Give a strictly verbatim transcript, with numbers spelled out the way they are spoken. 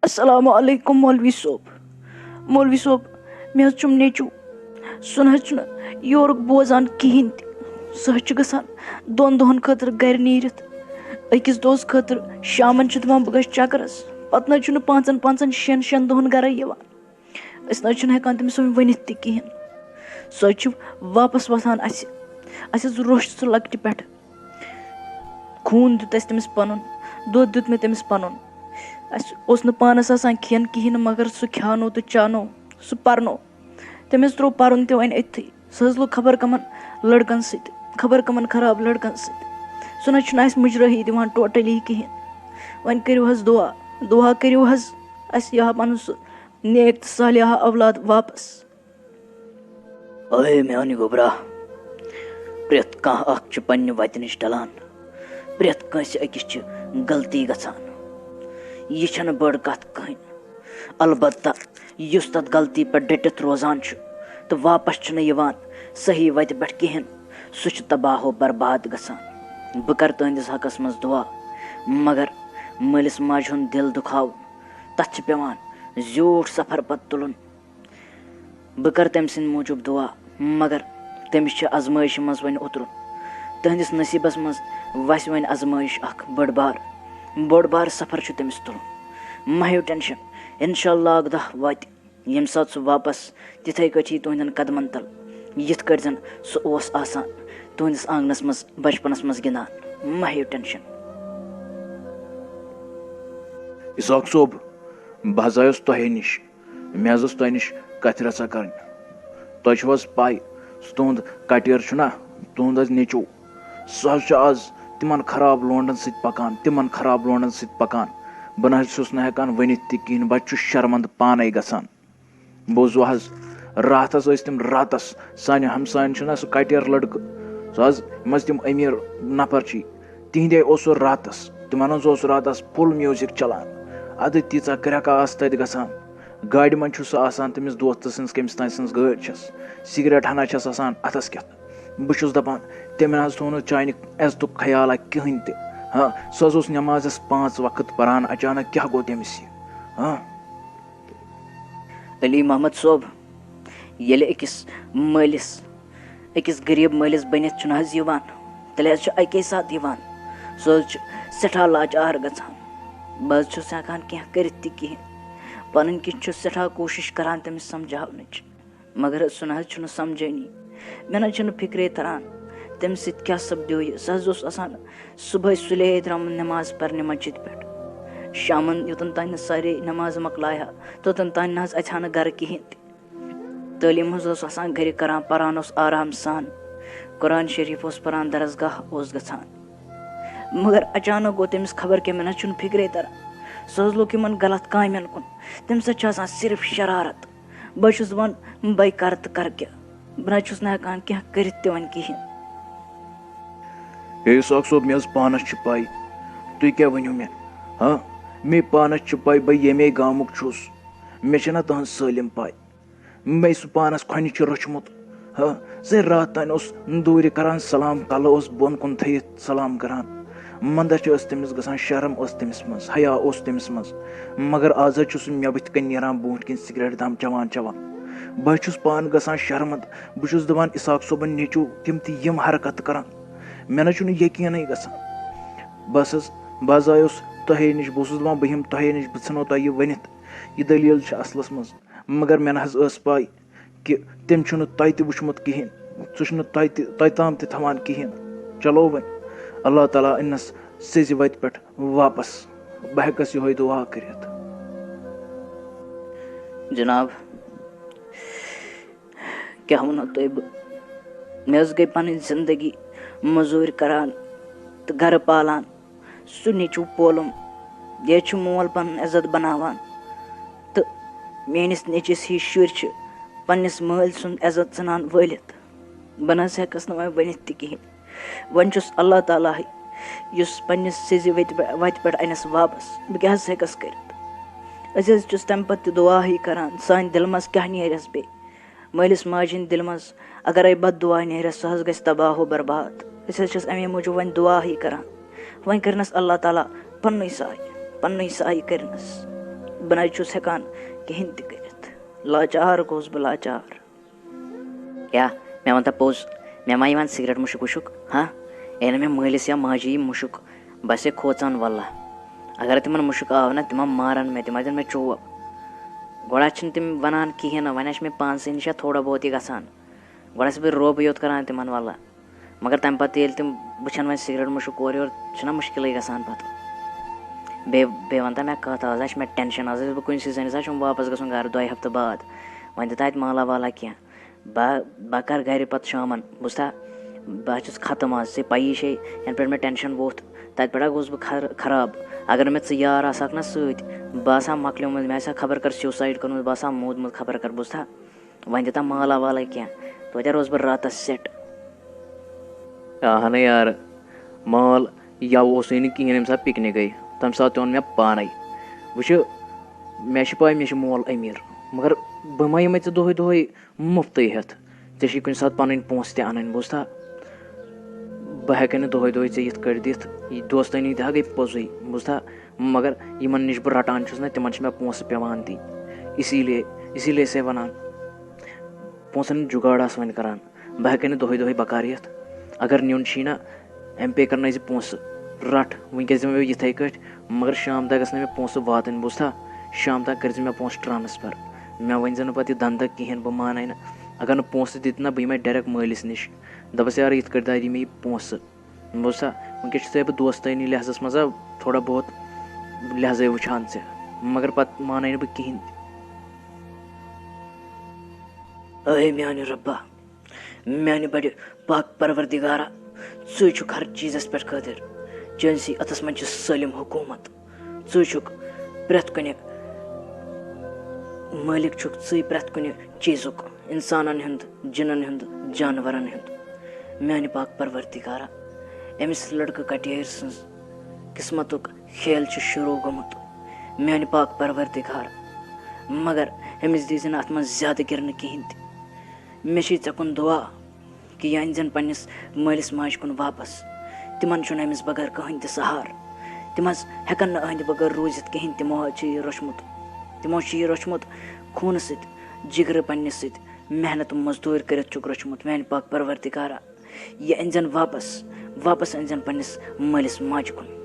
السلام علیکم مولوی صٲب۔ مولوی صٲب، مےٚ حظ چھُم نیٚچوٗ، سُہ نہ حظ چھُنہٕ یورُک بوزان کِہیٖنۍ تہِ۔ سُہ حظ چھُ گژھان دۄن دۄہَن خٲطرٕ گَرِ نیٖرِتھ، أکِس دۄہَس خٲطرٕ۔ شامَن چھُ دَپان، "بہٕ گژھٕ چَکرَس"، پَتہٕ نہ حظ چھُنہٕ پانٛژَن پانٛژَن شٮ۪ن شٮ۪ن دۄہَن گَرَے یِوان۔ أسۍ نہ حظ چھِنہٕ ہٮ۪کان تٔمِس وۄنۍ ؤنِتھ تہِ کِہیٖنۍ۔ سُہ حظ چھُ واپَس وۄتھان اَسہِ۔ اَسہِ حظ روٚچھ سُہ لۄکٹہِ پٮ۪ٹھٕ۔ خوٗن دیُت اَسہِ تٔمِس پَنُن، دۄد دیُت مےٚ تٔمِس پَنُن۔ اَسہِ اوس نہٕ پانَس آسان کھٮ۪ن کِہیٖنۍ نہٕ، مگر سُہ کھیٛانو تہٕ چانو، سُہ پَرنو۔ تٔمِس ترٛوو پَرُن تہِ وۄنۍ أتھی۔ سُہ حظ لوٚگ خبر کَمَن لٔڑکَن سۭتۍ، خبر کَمَن خراب لٔڑکَن سۭتۍ۔ سُہ نہ حظ چھُنہٕ اَسہِ مُجرٲہی دِوان totally کِہیٖنۍ۔ وۄنۍ کٔرِو حظ دُعا، دُعا کٔرِو حظ اَسہِ یہِ ہا پَنُن سُہ نیک تہٕ صالحہ اولاد واپَس۔ اے میانہِ گوٚبرا، پرٛٮ۪تھ کانٛہہ اکھ چھُ پننہِ وتہِ نِش ڈلان، پرٛٮ۪تھ کٲنٛسہِ أکِس چھِ غلطی گژھان۔ یہِ چھنہٕ بٔڑ کتھ کٕہٕنۍ، البتہ یُس تتھ غلطی پٮ۪ٹھ ڈٔٹِتھ روزان چھُ تہٕ واپس چھُنہٕ یِوان صحیح وتہِ پٮ۪ٹھ کِہیٖنۍ، سُہ چھُ تباہ و برباد گژھان۔ بہٕ کرٕ تُہنٛدِس حقس منٛز دُعا، مگر مٲلِس ماجہِ ہُنٛد دِل دُکھاوُن، تتھ چھِ پٮ۪وان زیوٗٹھ سفر پتہٕ تُلُن۔ بہٕ کرٕ تٔمۍ سٕنٛدِ موٗجوٗب دُعا، مگر تٔمِس چھِ آزمٲیشہِ منٛز وۄنۍ اوترُن۔ تُہنٛدِس نصیٖبس منٛز وسہِ وۄنۍ آزمٲیش اکھ بٔڑ بار، بوٚڑ بار سفر چھُ تٔمِس تُلُن۔ مہ ہیٚیِو tension، انشاءاللہ اکھ دۄہ واتہِ، ییٚمہِ ساتہٕ سُہ واپس تِتھے کٲٹھۍ یی تُہنٛدٮ۪ن قدمن تل، یِتھ کٲٹھۍ زن سُہ اوس آسان تُہنٛدِس آنگنس منٛز بچپنس منٛز گِنٛدان۔ مہ ہیٚیِو tension۔ اسحاق صٲب، بہٕ حظ آیوس تۄہے نِش۔ مےٚ حظ ٲس تۄہہِ نِش کَتھِ رَژھا کَرٕنۍ۔ تۄہہِ چھُو حظ پَے، سُہ تُہُنٛد کَٹیٖر چھُنہ، تُہُنٛد حظ نیٚچوٗ، سُہ حظ چھُ آز تِمَن خراب لونٛڈَن سۭتۍ پَکان، تِمَن خراب لونٛڈَن سۭتۍ پَکان۔ بہٕ نہ حظ چھُس نہٕ ہٮ۪کان ؤنِتھ تہِ کِہیٖنۍ، بہٕ حظ چھُس شرمنٛدٕ پانَے گژھان۔ بوٗزوٕ حظ، راتھَس ٲسۍ تِم راتَس، سانہِ ہمسایَن چھُنہ سُہ کَٹیٖر لٔڑکہٕ، سُہ حظ، یِم حظ تِم أمیٖر نفر چھِ، تِہِنٛدے اوس سُہ راتَس، تِمَن حظ اوس راتَس full music چَلان۔ اَدٕ تیٖژاہ کرٛٮ۪کہٕ آسہٕ تَتہِ گژھان۔ گاڑِ منٛز چھُ سُہ آسان تٔمِس دوستہٕ سٕنٛز، کٔمِس تام سٕنٛز گٲڑۍ چھَس، سِگریٹ ہنا چھَس آسان اَتھَس کٮ۪تھ۔ بہٕ چھُس دَپان، تٔمۍ نہ حظ تھوٚو نہٕ چانہِ عزتُک خیالہ کِہیٖنۍ تہِ۔ ہاں، سُہ حظ اوس نٮ۪مازَس پانٛژھ وقت پَران، اچانک کیٛاہ گوٚو تٔمِس یہِ؟ ہاں۔ علی محمد صٲب، ییٚلہِ أکِس مٲلِس، أکِس غریٖب مٲلِس بٔنِتھ چھُنہٕ حظ یِوان، تیٚلہِ حظ چھُ اَکے ساتہٕ یِوان۔ سُہ حظ چھُ سٮ۪ٹھاہ لاچار گژھان۔ بہٕ حظ چھُس ہٮ۪کان کینٛہہ کٔرِتھ تہِ کِہیٖنۍ۔ پَنٕنۍ کِنۍ چھُس سٮ۪ٹھاہ کوٗشِش کَران تٔمِس سَمجھاونٕچ، مگر سُہ نہ حظ چھُنہٕ سَمجھٲنی۔ مےٚ نہ حظ چھُنہٕ فِکرے تَران، تٔمِس سۭتۍ کیٛاہ سَپدیو یہِ۔ سُہ حظ اوس آسان صُبحٲے سُلے درٛامُت نٮ۪ماز پَرنہِ مسجد پٮ۪ٹھ۔ شامَن یوٚتَن تام نہٕ سارے نٮ۪ماز مۄکلایہِ ہا، توٚتَن تام نہ حظ اَژِ ہا نہٕ گَرٕ کِہیٖنۍ تہِ۔ تعلیٖم حظ اوس آسان گَرِ کَران، پَران اوس آرام سان، قرآن شریٖف اوس پَران، درسگاہ اوس گژھان۔ مگر اچانک گوٚو تٔمِس خبر کیٛاہ، مےٚ نہ حظ چھُنہٕ فِکرے تَران۔ سُہ حظ لوٚگ یِمَن غلط کامٮ۪ن کُن۔ تٔمِس حظ چھِ آسان صرف شرارت۔ بہٕ حظ چھُس دَپان، بہٕ کَرٕ تہٕ کَرٕ کیٛاہ؟ بہٕ نہ حظ چھُس نہٕ ہٮ۪کان کینٛہہ کٔرِتھ تہِ وۄنۍ کِہیٖنۍ۔ ہے اسحاق صٲب، مےٚ حظ پانَس چھِ پَے، تُہۍ کیٛاہ ؤنِو مےٚ؟ ہاں، مےٚ پانَس چھِ پَے، بہٕ ییٚمے گامُک چھُس۔ مےٚ چھَنہ تُہٕنٛز سٲلِم پَے۔ مےٚ سُہ پانَس کھۄنہِ چھُ روٚچھمُت۔ ہاں، زِ راتھ تام اوس دوٗرِ کَران سلام، کَلہٕ اوس بۄن کُن تھٲیِتھ سلام کَران۔ مَنٛدَچھ ٲس تٔمِس گژھان، شرم ٲس تٔمِس منٛز، حیا اوس تٔمِس منٛز۔ مگر آز حظ چھُ سُہ مےٚ بٕتھِ کَنۍ نیران برونٛٹھ کِنۍ سِگریٹ دام چٮ۪وان چٮ۪وان۔ بہٕ حظ چھُس پانہٕ گژھان شرمنٛد۔ بہٕ چھُس دَپان، اسحاق صٲبُن نیٚچوٗ، تِم تہِ یِم حرکتہٕ کَران، مےٚ نہ چھُنہٕ یقیٖنٕے گژھان۔ بہٕ حظ، بہٕ حظ آیوس تۄہے نِش، بہٕ اوسُس دَپان، بہٕ یِمہٕ تۄہے نِش، بہٕ ژھٕنو تۄہہِ یہِ ؤنِتھ۔ یہِ دٔلیٖل چھِ اَصلَس منٛز۔ مگر مےٚ نہ حظ ٲس پَے کہِ تٔمۍ چھُنہٕ تۄہہِ تہِ وٕچھمُت کِہیٖنۍ، سُہ چھُنہٕ تۄہہِ تہِ، تۄہہِ تام تہِ تھاوان کِہیٖنۍ۔ چلو وۄنۍ، اللہ تعالیٰ أنِنَس سیٚزِ وَتہِ پٮ۪ٹھ واپَس، بہٕ ہٮ۪کَس یِہوٚے دُعا کٔرِتھ۔ جناب، کیٛاہ وَنو تۄہہِ بہٕ؟ مےٚ حظ گٔے پَنٕنۍ زِندگی مٔزوٗرۍ کَران تہٕ گَرٕ پالان۔ سُہ نیٚچوٗ پولُم، یہِ حظ چھُ مول پَنُن عزت بَناوان۔ تہٕ میٛٲنِس نیٚچوِس ہِوۍ شُرۍ چھِ پنٛنِس مٲلۍ سُنٛد عزت ژٕنان وٲلِتھ۔ بہٕ نہ حظ ہٮ۪کَس نہٕ وۄنۍ ؤنِتھ تہِ کِہیٖنۍ۔ وۄنۍ چھُس اللہ تعالیٰ ہٕے، یُس پنٛنِس سیٚزِ وَتہِ پٮ۪ٹھ، وَتہِ پٮ۪ٹھ اَنٮ۪س واپَس۔ بہٕ کیٛاہ حظ ہٮ۪کَس کٔرِتھ؟ أسۍ حظ چھِس تَمہِ پَتہٕ تہِ دُعا ہٕے کَران، سانہِ دِلہٕ منٛز کیٛاہ نیرٮ۪س بیٚیہِ؟ مٲلِس ماجہِ ہِنٛدِ دِلہِ منٛز اگرے بد دُعا نیرٮ۪س، سُہ حظ گژھِ تباہ و برباد۔ أسۍ حظ چھِس اَمے موٗجوٗب وۄنۍ دُعا ہٕے کَران۔ وۄنۍ کٔرِنَس اللہ تعالیٰ پنٛنُے سایہِ، پنٛنُے سایہِ کٔرِنَس۔ بہٕ نہ حظ چھُس ہٮ۪کان کِہیٖنۍ تہِ کٔرِتھ۔ لاچار گوس بہٕ، لاچار۔ کیٛاہ؟ مےٚ وَن تہٕ پوٚز، مےٚ ما یِوان سِگریٹ مُشُک وُشُک؟ ہاں؟ اے نہٕ مےٚ مٲلِس یا ماجہِ یی مُشُک، بَس ہے کھوژان واللہ۔ اگر تِمَن مُشُک آو نہ، تِم ما مارَن مےٚ، تِم ما دِن مےٚ چوب۔ گۄڈٕ حظ چھِنہٕ تِم وَنان کِہیٖنۍ نہٕ، وۄنۍ حظ چھِ مےٚ پانسٕے نِش اَتھ تھوڑا بہت یہِ گژھان۔ گۄڈٕ ٲسٕس بہٕ روبٕے یوت کَران تِمَن واللہ۔ مگر تَمہِ پَتہٕ ییٚلہِ تِم وٕچھَن وۄنۍ سِگریٹ مُشُک اورٕ یورٕ، چھُنہ مُشکِلٕے گژھان پَتہٕ۔ بیٚیہِ، بیٚیہِ وَن تہٕ مےٚ کَتھ، آز حظ چھِ مےٚ ٹٮ۪نشَن، آز حظ چھُس بہٕ کُنسٕے زٔنِس، حظ چھُم واپَس گژھُن گَرٕ دۄیہِ ہفتہٕ بعد۔ وۄنۍ دِ تَتہِ مالا والا کینٛہہ۔ بہٕ، بہٕ کَرٕ گَرِ پَتہٕ شامَن، بوٗزتھا؟ بہٕ حظ چھُس ختم آز، ژےٚ پَیی چھے، یَنہٕ پٮ۪ٹھ مےٚ ٹٮ۪نشَن ووٚتھ، تَتہِ پٮ۪ٹھ ہا گوس بہٕ خر-، خراب۔ اگر نہٕ مےٚ ژٕ یار آسہٕ ہاکھ نہ سۭتۍ، بہٕ آسہٕ ہا مۄکلیومُت، مےٚ آسہِ ہا خبر کَر سیوٗسایڈ کوٚرمُت، بہٕ آسہٕ ہا موٗدمُت خبر کَر، بوٗزتھا؟ وۄنۍ دِ تَم مالا والا کینٛہہ، توتہِ روزٕ بہٕ راتَس سٮ۪ٹ۔ اہنہٕ یارٕ، مال یَوٕ اوسُے نہٕ کِہیٖنۍ ییٚمہِ ساتہٕ پِکنِک گٔے، تَمہِ ساتہٕ تہِ اوٚن مےٚ پانَے۔ وٕچھِ، مےٚ چھِ پَے مےٚ چھِ مول أمیٖر، مگر بہٕ ما یِمَے ژےٚ دۄہَے دۄہَے مُفتٕے ہٮ۪تھ؟ ژےٚ چھِ کُنہِ ساتہٕ پَنٕنۍ پونٛسہٕ تہِ اَنٕنۍ، بوٗزتھا؟ بہٕ ہٮ۪کَے نہٕ دۄہَے دۄہَے ژےٚ یِتھ کٲٹھۍ دِتھ، یہِ دوستٲنی تہِ ہا گٔے پوٚزُے، بوٗزتھا؟ مگر یِمَن نِش بہٕ رَٹان چھُس نہ، تِمَن چھِ مےٚ پونٛسہٕ پٮ۪وان دِنۍ، اسی لیے، اسی لیے چھِسَے وَنان۔ پونٛسَن ہُنٛد جُگاڑ آس وۄنۍ کَران، بہٕ ہٮ۪کَے نہٕ دۄہَے دۄہَے بکار یِتھ۔ اگر نیُن چھی نہ، ایم پے کَرنٲیزِ پونٛسہٕ، رَٹھ وٕنکٮ۪س دِمَے بہٕ یِتھَے کٲٹھۍ، مگر شام تام گژھِ نہٕ مےٚ پونٛسہٕ واتٕنۍ، بوٗزتھا؟ شام تام کٔرۍزِ مےٚ پونٛسہٕ ٹرٛانسفر۔ مےٚ ؤنۍزِ نہٕ پَتہٕ یہِ دَنٛدٕ کِہیٖنۍ، بہٕ مانَے نہٕ۔ اگر نہٕ پونٛسہٕ دِتۍ نہ، بہٕ یِمَے ڈایریکٹ مٲلِس نِش، دَپَس، یارٕ، یِتھ کٲٹھۍ دادی مےٚ یہِ پونٛسہٕ۔ بوٗزتھا؟ وٕنکٮ۪س چھُسَے بہٕ دوستٲنی لحاظَس منٛز، آ، تھوڑا بہت لحاظَے وٕچھان ژےٚ، مگر پَتہٕ مانَے نہٕ بہٕ کِہیٖنۍ تہِ۔ اے میانہِ رۄبا، میانہِ بڑِ پاک پروردگارا، ژٕے چھُکھ ہر چیٖزس پٮ۪ٹھ قٲدِر، چٲنسٕے اَتھس منٛز چھِ سٲلِم حکوٗمت، ژٕے چھُکھ پرٛٮ۪تھ کُنہِ مٲلِک چھُکھ، ژٕے پرٛٮ۪تھ کُنہِ چیٖزُک، اِنسانن ہُنٛد، جِنن ہُنٛد، جانورن ہُنٛد۔ میانہِ پاک پروردگارا، أمِس لڑکہٕ کٹیرِ سٕنٛز قسمتُک کھیل چھُ شروع گوٚمُت۔ میانہِ پاک پروردگار، مگر أمِس دیٖزِ نہٕ اَتھ منٛز زیادٕ گِرنہٕ کِہیٖنۍ تہِ۔ مےٚ چھے ژےٚ کُن دُعا کہِ یہِ أنزٮ۪ن پننِس مٲلِس ماجہِ کُن واپس۔ تِمن چھُنہٕ أمِس بغٲر کٕہٕنۍ تہِ سہارٕ۔ تِم حظ ہٮ۪کن نہٕ أہنٛدِ بغٲر روٗزِتھ کِہیٖنۍ۔ تِمو حظ چھُ یہِ روٚچھمُت، تِمو چھُ یہِ روٚچھمُت خوٗنہٕ سۭتۍ، جِگرٕ پننِس سۭتۍ، محنت مزدوٗرۍ کٔرِتھ چھُکھ روٚچھمُت۔ میانہِ پاک پروردگارا، یہِ أنزٮ۪ن واپس، واپس أنزٮ۪ن پننِس مٲلِس ماجہِ کُن۔